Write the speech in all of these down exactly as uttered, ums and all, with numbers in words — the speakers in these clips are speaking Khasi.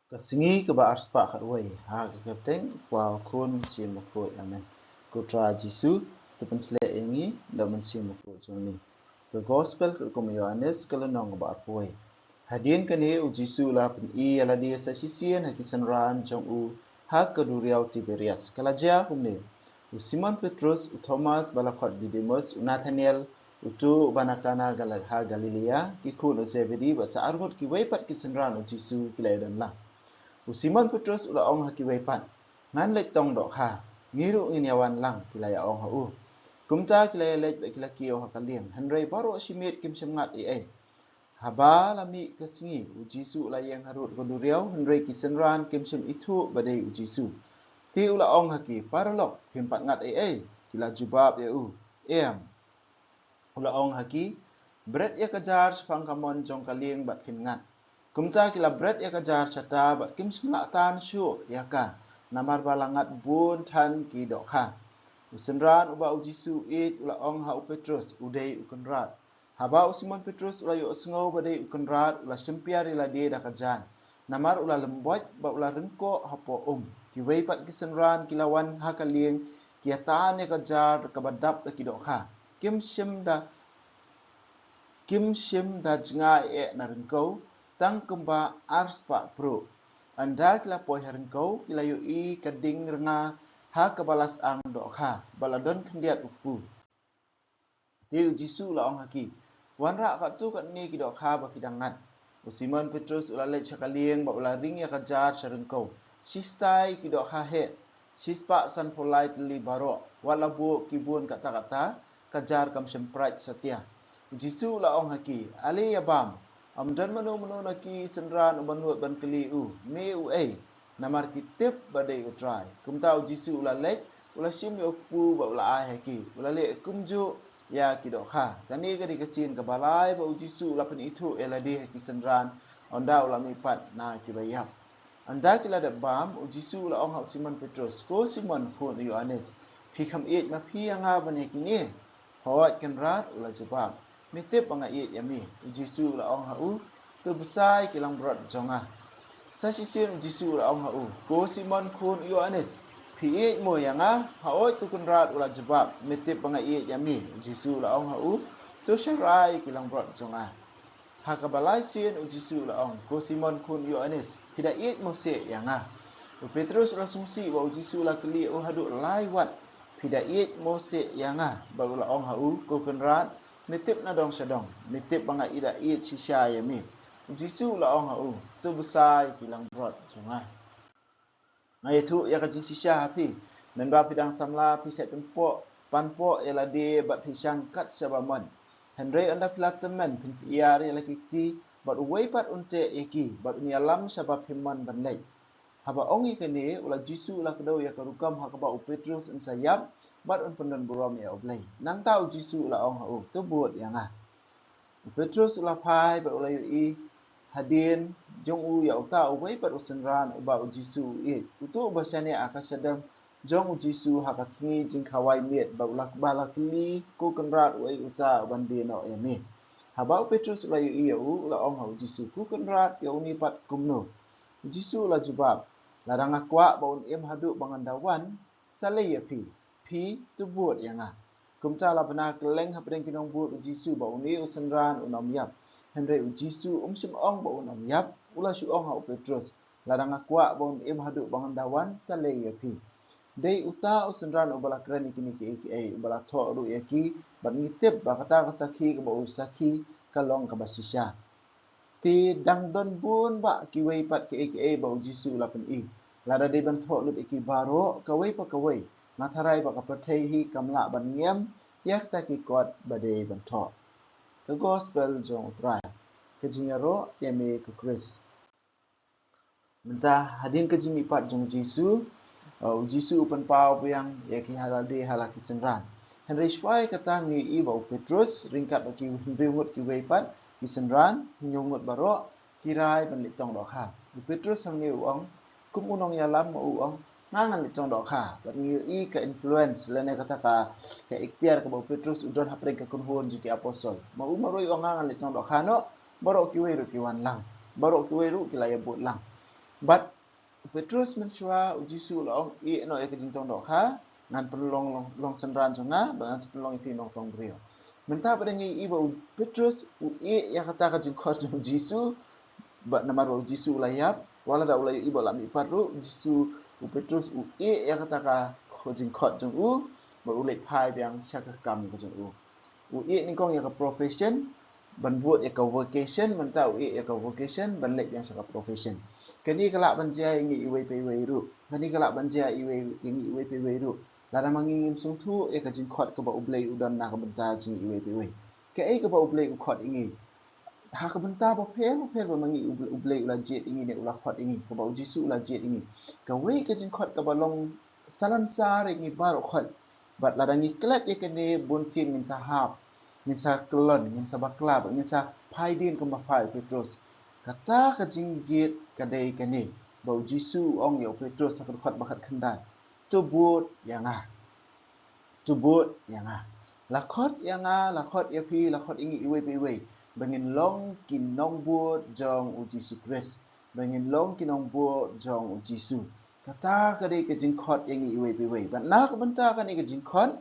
Ka sngi kaba arspah khatwei, ha ka kyrteng u Kpa, u Khun, u Mynsiem Bakhuid. Amen. Ko Trai Jisu, to pynshlur ïa ngi da u Mynsiem Bakhuid jong me. Ka Gospel katkum u Ïoannis, ka lynnong kaba arphew. Hadien kane u Jisu u la pyni ïa lade sa shisien ha ki synran jong u ha ka duriaw Tiberias. Ka la jia kumne: U Simon Petrus, u Thomas ba la khot Didimus, u Nathanael, uto uba na Kana Gal-, ha Galilea, ki khun u Zebedi bad sa arngut kiwei pat ki synran u Jisu ki la ïadon lang. U Simon Petrus u la ong ha kiwei pat: Ngan leit tong dohkha, ngi ruh ngin ïawan lang, ki la ïa ong ha u. Kumta ki la ïaleit bad ki la kiew ha ka lieng, hynrei baroh shimiet kim shym ngat ei ei. Haba la mih ka sngi, u Jisu u la ïeng harud ka duriaw, hynrei ki synran kim shym ithuh ba dei u Jisu. Te u la ong ha ki: Paralok, phim pat ngat ei ei? Ki la jubab ïa u: Em. U la ong ha ki: Bret ïa ka jar shaphang ka mon jong ka lieng bad phin ngat. Kumta ki la bret ïa ka jar shata bad kim shym lah tan shuh ïa ka, namar ba la ngat bun than ki dohkha. U synran uba u Jisu u ïeit u la ong ha u Petrus, u dei u Kynrad. Haba u Simon Petrus u la ïohsngew ba dei u Kynrad, u la shim piar ïa lade da ka jaiñ, namar u la lymboit bad u la ryngkoh hapoh um. Kiwei pat ki synran ki la wan ha ka lieng, ki ïatan ïa ka jar kaba dap da ki dohkha. Kim shym da, kim shym da jngai eh na ryngkew, tang kumba arspah pruh. Ynda ki la poi ha ryngkew, ki la ïohi ka ding rnga ha kaba la syang dohkha, ba la don khyndiat u kpu. Te u Jisu u la ong ha ki: Wanrah katto katne ki dohkha ba ki dang ngat. U Simon Petrus u la leit sha ka lieng bad u la ring ïa ka jar sha ryngkew. Shistai ki dohkha heh, shispah sanphew lai tylli baroh. Wat la buh ki bun katta katta, ka jar kam shym prait satia. U Jisu u la ong ha ki: Ale ïa bam. Ym don mano mano na ki synran uba nud ban kylli u: Me uei? Namar ki tip ba dei u Trai. Kumta u Jisu u la leit, u la shim ïa u kpu bad u la ai ha ki, u la leh kumjuh ïa ki dohkha. Kane ka dei ka sien kaba lai ba u Jisu u la pynithuh ïa lade ha ki synran, ynda u la mihpat na kiba ïap. Ynda ki la dep bam, u Jisu u la ong ha u Simon Petrus: Ko Simon khun u Ïoannis, phi kham ïeit ma phi ïa nga ban ïa kine? Hooid Kynrad, u la jubab, me tip ba nga ïeit ïa me. U Jisu u la ong ha u: To bsa ïa ki langbrot jong nga. Sa shisien u Jisu u la ong ha u: Ko Simon khun u Ïoannis, phi ïeit mo ïa nga? Hooid ko Kynrad, u la jubab, me tip ba nga ïeit ïa me. U Jisu u la ong ha u: To sharai ïa ki langbrot jong nga. Ha kaba lai sien u Jisu u la ong: Ko Simon khun u Ïoannis, phi da ïeit mo seh ïa nga? U Petrus u la sngewsih ba u Jisu u la kylli ïa u haduh lai wat: Phi da ïeit mo seh ïa nga? Bad u la ong ha u: Ko Kynrad, me tip na dong sha dong, me tip ba nga da ïeit shisha ïa me. U Jisu u la ong ha u: To bsa ïa ki langbrot jong nga. Nga ïathuh ïa ka jingshisha ha phi, mynba phi dang samla phi shait pynpoh, panpoh ïa lade bad phi shang kat shaba mon. Hynrei ynda phi la tymmen, phin pyiar ïa la ki kti, bad uwei pat un teh ïa ki, bad un ïalam shaba phim mon ban leit. Haba ong ïa kane, u la, Jisu u la kdew ïa ka rukom ha kaba u Petrus un sa ïap, bad un pyndon burom ïa U Blei. Nangta u Jisu u la ong ha u: To bud ïa nga. U Petrus u la phai bad u la ïohi hadien jong u ïa uta uwei pat u synran uba u Jisu u ïeit, uto uba shaniah ha ka shadem jong u Jisu ha ka sngi jingkhawai miet, bad u la, ba la kylli: Ko Kynrad, uei uta uban die noh ïa me? Haba u Petrus u la ïohi ïa u, u la ong ha u Jisu: Ko Kynrad, ïa une pat kumno? U Jisu u la jubab: Lada nga kwah ba un im haduh ba ngan da wan, sa lei ïa phi. Phi, to bud ïa nga. Kumta la bna kylleng hapdeng ki nongbud u Jisu ba une u synran un ym ïap. Hynrei u Jisu um shym ong ba un ym ïap, u la shu ong ha u Petrus: Lada nga kwah ba un im haduh ba ngan da wan, sa lei ïa phi. Dei uta u synran uba la kren ïa kine kiei kiei, uba la thoh ruh ïa ki, bad ngi tip ba kata ka sakhi kaba u sakhi ka long kaba shisha. Te dang don bun bah kiwei pat kiei kiei ba u Jisu u la pyni. Lada dei ban thoh lut ïa ki baroh kawei pa kawei, nga tharai ba ka pyrthei hi kam lah ban ngem ïa kita ki kot ba dei ban thoh. Ka Gospel jong U Trai. Ka jingïaroh ïa me ko Khrist. Mynta hadien ka jingmihpat jong u Jisu, uh, u Jisu u pynpaw biang ïa ki ha lade ha la ki synran. Hynrei shuwa ïa kata ngi ïohi ba u Petrus ryngkat bad ki hynriew ngut kiwei pat ki synran, hynñiew ngut baroh, ki rai ban leit tong dohkha. U Petrus hangne u ong, kum u nongïalam ma u ong, nga ngan leit tong dohkha. Bad ngi ïohi ka influence lane kata ka, ka iktiar kaba u Petrus u don hapdeng ka kynhun jong ki apostol. Ma u marwei u ong, nga ngan leit tong dohkha noh, baroh kiwei ruh ki wan lang, baroh kiwei ruh ki la ïabud lang. Bad u Petrus mynshuwa u Jisu u la ong, ïeh noh ïa ka jingtong dohkha, ngan pynlong long, long synran jong nga, bad ngan sa pynlong ïa phi nongtong briew. Mynta pat ngi ïohi ba u Petrus u ïeh ïa kata ka jingkhot jong u Jisu, bad namar ba u Jisu u la ïap, wat la da u la ïohi ba u la mihpat ruh, u Jisu, u Petrus u ïeh ïa kata ka jingkhot jong u, bad u leit phai biang sha ka kam ka jong u. U ïeh nyngkong ïa ka profession, ban bud ïa ka vocation, mynta u ïeh ïa ka vocation, ban leit biang sha ka profession. Kane ka lah ban jia ïa ngi iwei pa iwei ruh. Kane ka lah ban jia iwei, ïa ngi iwei pa iwei ruh. Lada ma ngi ngim sngewthuh ïa ka jingkhot kaba U Blei u don na ka bynta jong ngi iwei pa iwei. Kaei kaba U Blei u khot ïa ngi. Ha ka bynta bapher bapher ba ma ngi U Blei, U Blei u la jied ïa ngi ne u la khot ïa ngi, kaba u Jisu u la jied ïa ngi. Kawei ka jingkhot kaba long salonsar ïa ngi baroh khoit. Bad lada ngi klet ïa kane, bunsien ngin sa hap, ngin sa kyllon, ngin sa bakla, bad ngin sa phai dien kumba phai u Petrus. Kata ka jingjied ka dei kane, ba u Jisu u ong ïa u Petrus ha ka dkhot ba khatkhyndai, to bud ïa nga. To bud ïa nga. La khot ïa nga, la khot ïa phi, la khot ïa ngi iwei pa iwei, ba ngin long ki nongbud jong u Jisu Khrist, ba ngin long ki nongbud jong u Jisu. Kata ka dei ka jingkhot ïa ngi iwei pa iwei. Bad na ka bynta kane ka jingkhot,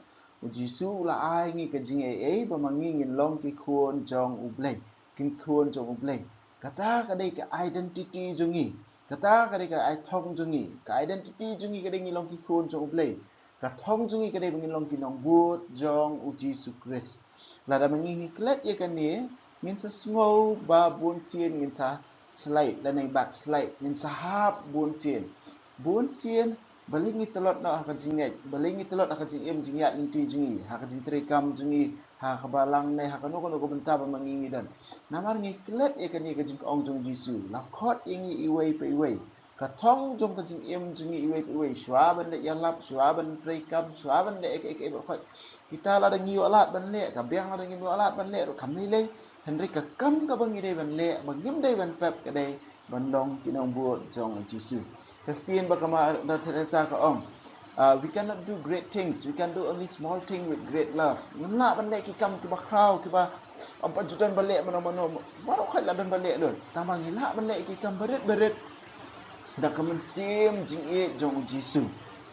u Jisu u la ai ngi ka jingaiei ba ma ngi ngin long ki khun jong U Blei, ki khun jong U Blei. Kata ka dei ka identity jong ngi. Kata ka dei ka ai thong jong ngi. Ka identity jong ngi ka dei ngi long ki khun jong U Blei. Ka thong jong ngi ka dei ba ngin long ki nongbud jong u Jisu Khrist. Lada ma ngi ngi klet ïa kane, ngin sa sngew ba bunsien ngin sa slide lane backslide, ngin sa hap bunsien. Bunsien, balei ngi tlot noh ha ka jingngeit, balei ngi tlot ha ka jingim jingïaid lynti jong ngi, ha ka jingtrei kam jong ngi, ha ka balang ne ha kano kano ka bynta ba ma ngi ngi don. Namar ngi klet ïa kane ka jingong jong u Jisu, la khot ïa ngi iwei pa iwei. Ka thong jong ka jingim jong ngi iwei pa iwei, shuwa ban leh ïalap, shuwa ban trei kam, shuwa ban leh ïa kaei kaei baroh khoit. Kita lada ngi ïoh lad ban leh, ka biang lada ngim ïoh lad ban leh ruh kam lei lei. Hynrei ka kam kaba ngi dei ban leh, ba ngim dei ban pep ka dei ban long ki nongbud jong u Jisu. Ka ktien ba ka Mother Teresa ka ong, uh, we cannot do great things, we can do only small thing with great love. Ngim lah ban leh ki kam kiba khraw, kiba ym pat ju don ba leh mano mano, baroh khoit la don ba leh lut. Tangba ngi lah ban leh ki kam barit barit da ka mynsiem jingïeit jong u Jisu,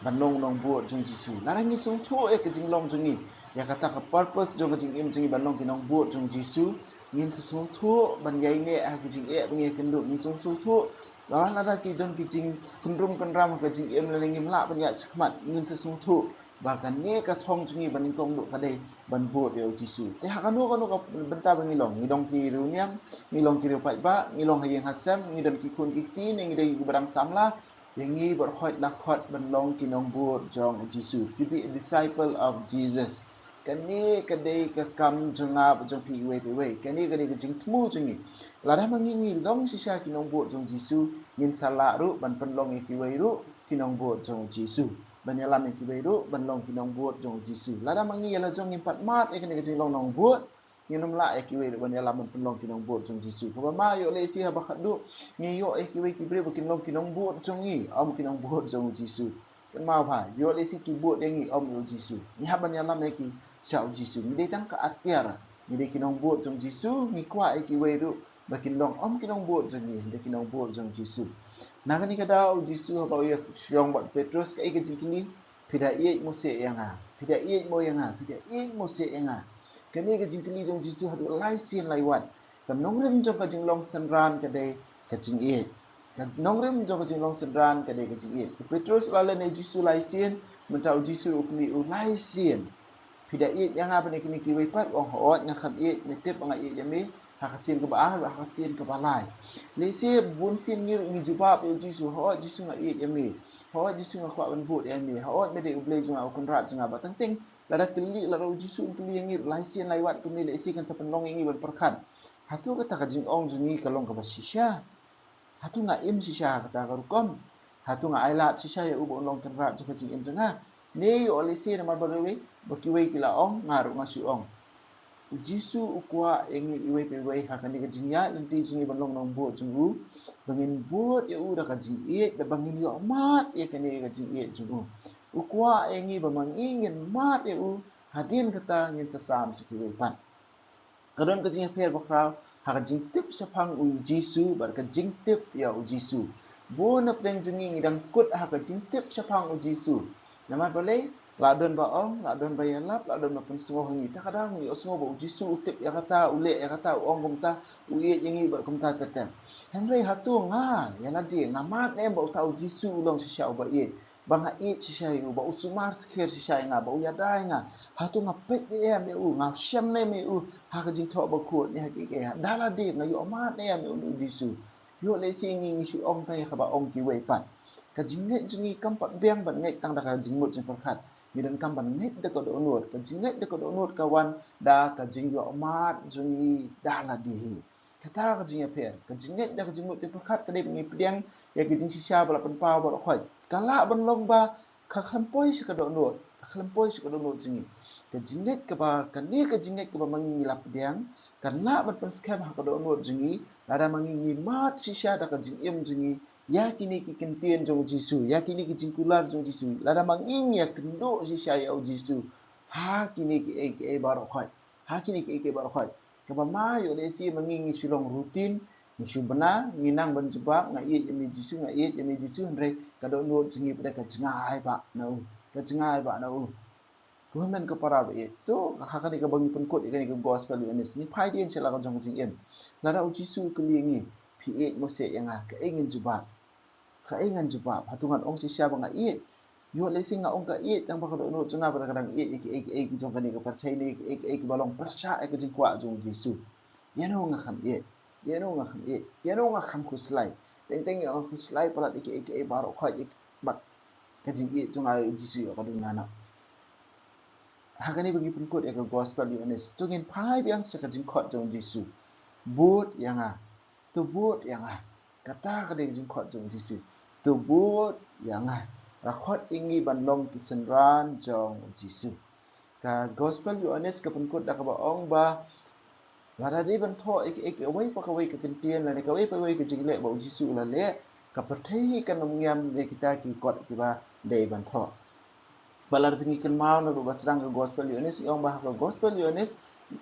ban long nongbud jong u Jisu. Lada ngi sngewthuh ïa ka jinglong jong ngi, ïa kata ka purpose jong ka jingim jong ngi ban long ki nongbud jong u Jisu, ngin sa sngewthuh ban ïaineh ha ka jingeh ba ngi ïakynduh, ngin sa sngewthuh ba lada ki don ki jingkynrum kynram ha ka jingim lane ngim lah ban ïaid shakhmat, ngin sa sngewthuh ba kane ka thong jong ngi ba nyngkong duh ka dei ban bud ïa u Jisu. Te ha kano kano ka bynta ba ngi long, ngi long ki riewniam, ngi long ki riew paidbah, ngi long ha ïing ha sem, ngi don ki khun ki kti ne ngi dei kiba dang samla, ïa ngi baroh khoit la khot ban long ki nongbud jong u Jisu, to be a disciple of Jesus. Kane ka dei ka kam jong nga bad jong phi iwei pa iwei. Kane ka dei ka jingthmu jong ngi. Lada ma ngi ngi long shisha ki nongbud jong u Jisu, ngin sa lah ruh ban pynlong ïa kiwei ruh ki nongbud jong u Jisu, ban ïalam ïa kiwei ruh ban long ki nongbud jong u Jisu. Lada ma ngi ïa la jong ngim pat mad ïa kane ka jinglong nongbud, ngin ym lah ïa kiwei ruh ban ïalam ban pynlong ki nongbud jong u Jisu. Kaba ma ïoh lehse haba khatduh ngi ïoh ïa kiwei ki briew ba kin long ki nongbud jong ngi, ym ki nongbud jong u Jisu. Kynmaw bha, ïoh lehse ki bud ïa ngi, ym ïa u Jisu. Ngi hap ban ïalam ïa ki sha u Jisu. Ngi dei tang ka atiar, ngi dei ki nongbud jong u Jisu, ngi kwah ïa kiwei ruh ba kin long ym ki nongbud jong ngi, hynrei ki nongbud jong u Jisu. Na kane ka daw u Jisu haba u ïashong bad u Petrus, kaei ka jingkylli? Phi da ïeit mo seh ïa nga? Phi da ïeit mo ïa nga? Phi da ïeit mo seh ïa nga? Kane ka jingkylli jong u Jisu haduh lai sien lai wat. Ka nongrim jong ka jinglong synran ka dei ka jingïeit. Ka nongrim jong ka jinglong synran ka dei ka jingïeit. U Petrus u la len ïa u Jisu lai sien, mynta u Jisu u kylli u lai sien. Phi da ïeit ïa nga bad ïa kine kiwei pat? U ong, hooid nga kham ïeit, me tip ba nga ïeit ïa me ha ka sien kaba ar, ha ka sien kaba lai. Lehse bun sien ngi ruh ngi jubab ïa u Jisu, hooid Jisu nga ïeit ïa me. Hooid Jisu nga kwah ban bud ïa me. Hooid me dei U Blei jong nga, U Kynrad jong nga. Bad teng teng lada kylli, lada u Jisu un kylli ïa ngi ruh lai sien lai wat kumne, lehse kan sa pynlong ïa ngi ban pyrkhat, hato kata ka jingong jong ngi ka long kaba shisha? Hato nga im shisha ha kata ka rukom? Hato nga ailad shisha ïa u ba un long Kynrad jong ka jingim jong nga? Ne ïoh lehse namar ba kiwei, ba kiwei ki la ong, nga ruh nga shu ong. U Jisu u kwah ïa ngi iwei pa iwei ha kane ka jingïaid lynti jong ngi ban long nongbud jong u, ba ngin bud ïa u da ka jingïeit, da ba ngin ïoh mad ïa kane ka jingïeit jong u. U kwah ïa ngi ba ma ngi ngin mad ïa u, hadien kata ngin sa sam sha kiwei pat. Ka don ka jingïapher bakhraw ha ka jingtip shaphang u Jisu bad ka jingtip ïa u Jisu. Bun na pdeng jong ngi ngi dang kut ha ka jingtip shaphang u Jisu. Namar balei, la don ba ong, la don ba ïalap, la don ba pynsngew ha ngi. Ta ka daw ngi ïohsngew ba u Jisu u tip ïa kata, u leh ïa kata, u ong kumta, u ïeit ïa ngi bad kumta ter ter. Hynrei hato nga ïa lade nga mad ne em ba uta u Jisu u long shisha uba ïeit, ba nga ïeit shisha ïa u, ba u sumar skhem shisha ïa nga, ba u ïada ïa nga? Hato nga peit ne em ïa u, nga shem ne em ïa u ha ka Jingthoh Bakhuid ne ha kiei kiei? Da lade nga ïoh mad ne em ïa u Jisu? Ïoh lehse ngi ngi shu ong tang ïa kaba ong kiwei pat. Ka jingngeit jong ngi kam pat biang ban ngeit tang da ka jingmut jingpyrkhat. Ngi donkam ban ngeit da ka dohnud. Ka jingngeit da ka dohnud ka wan da ka jingïohmad jong ngi da lade hi. Kata ka jingïapher. Ka jingngeit da ka jingmut jingpyrkhat ka dei ba ngi pdiang ïa ka jingshisha ba la pynpaw baroh khoit. Ka lah ban long ba ka khlem poi sha ka dohnud, ka khlem poi sha ka dohnud jong ngi. Ka jingngeit kaba, kane ka jingngeit kaba ma ngi ngi la pdiang kan lah ban pynskhem ha ka dohnud jong ngi lada ma ngi ngi mad shisha da ka jingim jong ngi ïa kine ki kyntien jong u Jisu, ïa kine ki jingkular jong u Jisu, lada ma ngi ngi ïakynduh shisha ïa u Jisu ha kine kiei kiei baroh khoit, ha kine kiei kiei baroh khoit. Kaba ma ïoh lehse ma ngi ngi shu long routine, ngi shu bna, ngi nang ban jubab, nga ïeit ïa me Jisu, nga ïeit ïa me Jisu, hynrei ka dohnud jong ngi pat ka jngai bha na u, ka jngai bha na u. Ko hynmen ko para ba ïeit, to ha kane kaba ngi pynkut ïa kane ka Gospel Ïoannis, ngi phai dien sha la ka jong ka jingim. Lada u Jisu u kylli ngi, phi ïeit mo seh ïa nga, kaei ngin jubab? Kaei ngan jubab? Hato ngan ong shisha ba nga ïeit? Ïoh lehse nga ong ka ïeit tang ba ka dohnud jong nga ba ka dang ïeit ïa kiei kiei ki jong kane ka pyrthei ne kiei kiei kiba long pyrshah ïa ka jingkwah jong u Jisu. Ïano nga kham ïeit? Ïano nga kham ïeit? Ïano nga kham khuslai? Teng teng ïa nga khuslai palat ïa kiei kiei baroh khoit ïa bad ka jingïeit jong nga ïa u Jisu ïoh ka duna na. Ha kane ba ngi pynkut ïa ka Gospel Ïoannis, to ngin phai biang sha ka jingkhot jong u Jisu. Bud ïa nga. To bud ïa nga. Kata ka dei ka jingkhot jong u Jisu. To bud ïa nga. Ra khot ïa ngi ban long ki synran jong u Jisu. Ka Gospel Ïoannis ka pynkut da kaba ong ba lada dei ban thoh ïa kawei pa kawei ka kyntien lane kawei pa kawei ka jingleh ba u Jisu u la leh, ka pyrthei kan ym ngiam ïa kita ki kot kiba dei ban thoh. Ba lada phi ngi kynmaw na ka ba sdang ka Gospel Ïoannis, i ong ba ha ka Gospel Ïoannis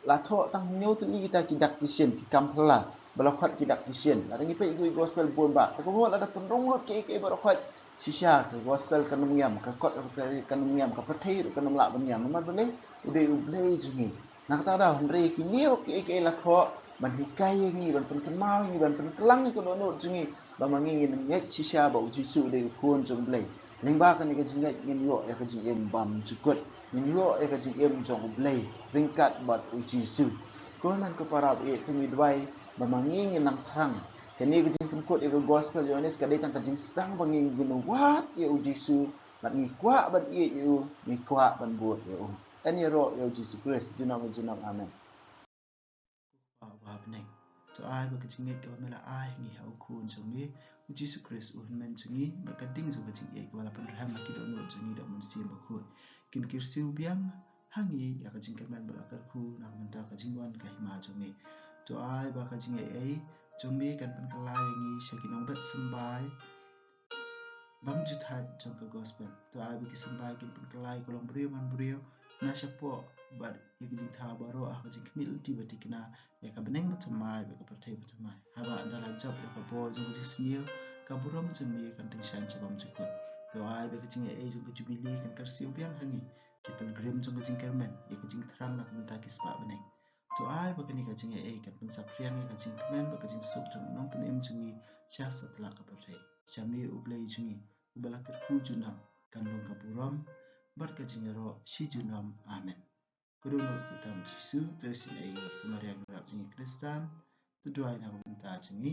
la thoh tang hynñiew tylli kita ki dak ki shin, ki kam phylla ba la khot ki dak ki shin. Lada ngi peit ïa ki Gospel bun ba, te kumno lada pynrung lut kiei kiei baroh khoit shisha, ka Gospel kan ym ngiam, ka kot kan ym ngiam, ka pyrthei ruh kan ym lah ban ngiam. Namar balei? U dei U Blei jong ngi. Na kata ka daw hynrei kine kiei kiei la thoh ban hikai ïa ngi, ban pynkynmaw ïa ngi, ban pynklang ïa ka dohnud jong ngi ba ma ngi ngin ngeit shisha ba u Jisu u dei u Khun jong U Blei. Lyngba kane ka jingngeit ngin ïoh ïa ka jingim bymjukut, ngin ïoh ïa ka jingim jong U Blei ryngkat bad u Jisu. Ko hynmen ko para ba ïeit, to ngi duwai ba ma ngi ngin nang thrang. Kane ka jingpynkut ïa ka Gospel Ïoannis ka dei tang ka jingsdang ba ngi ngin wad ïa u Jisu bad ngi kwah ban ïeit ïa u, ngi kwah ban bud ïa u. Yn ïaroh ïa u Jisu Khrist junom junom. Amen. Ko Kpa uba ha bneng, to ai ba ka jingngeit kaba me la ai ha ngi ha u Khun jong me u Jisu Khrist, u Hynmen jong ngi, bad ka ding jong ka jingïeit kaba la pynrhem ha ki dohnud jong ngi da u Mynsiem Bakhuid, kin kyrsiew biang ha ngi ïa ka jingkyrmen ba la kyrkhu na ka bynta ka jingwan ka hima jong me. To ai ba ka jingaiei jong me kan pynkylla ïa ngi sha ki nongbet symbai bymjukut jong ka Gospel. To ai ba ki symbai kin pynkylla ïa ka longbriew manbriew na shapoh bad ïa ki jingthaw baroh ha ka jingkhmih lynti ba thikna ïa ka bneng bathymmai bad ka pyrthei bathymmai. Haba ynda la jop ïa ka bor jong ka jingsniew, ka burom jong me kan tyngshaiñ sha bymjukut. To ai ba ka jingaiei jong ka Jubili kan kyrsiew biang ha ngi, ki pilgrim jong ka jingkyrmen, ïa ka jingthrang na ka bynta ki spah bneng. To ai ba kane ka jingaiei kan pynsaphriang ïa ka jingkmen bad ka jingsuk jong u Nongpynim jong ngi sha satlak ka pyrthei. Sha me U Blei jong ngi uba la kyrkhu junom, kan long ka burom bad ka jingïaroh shi junom. Amen. Ka dohnud kyrteng Jisu, to isynei ïa ngi, ka Maria Nongrap jong ngi Khristan, to duwai na ka bynta jong ngi.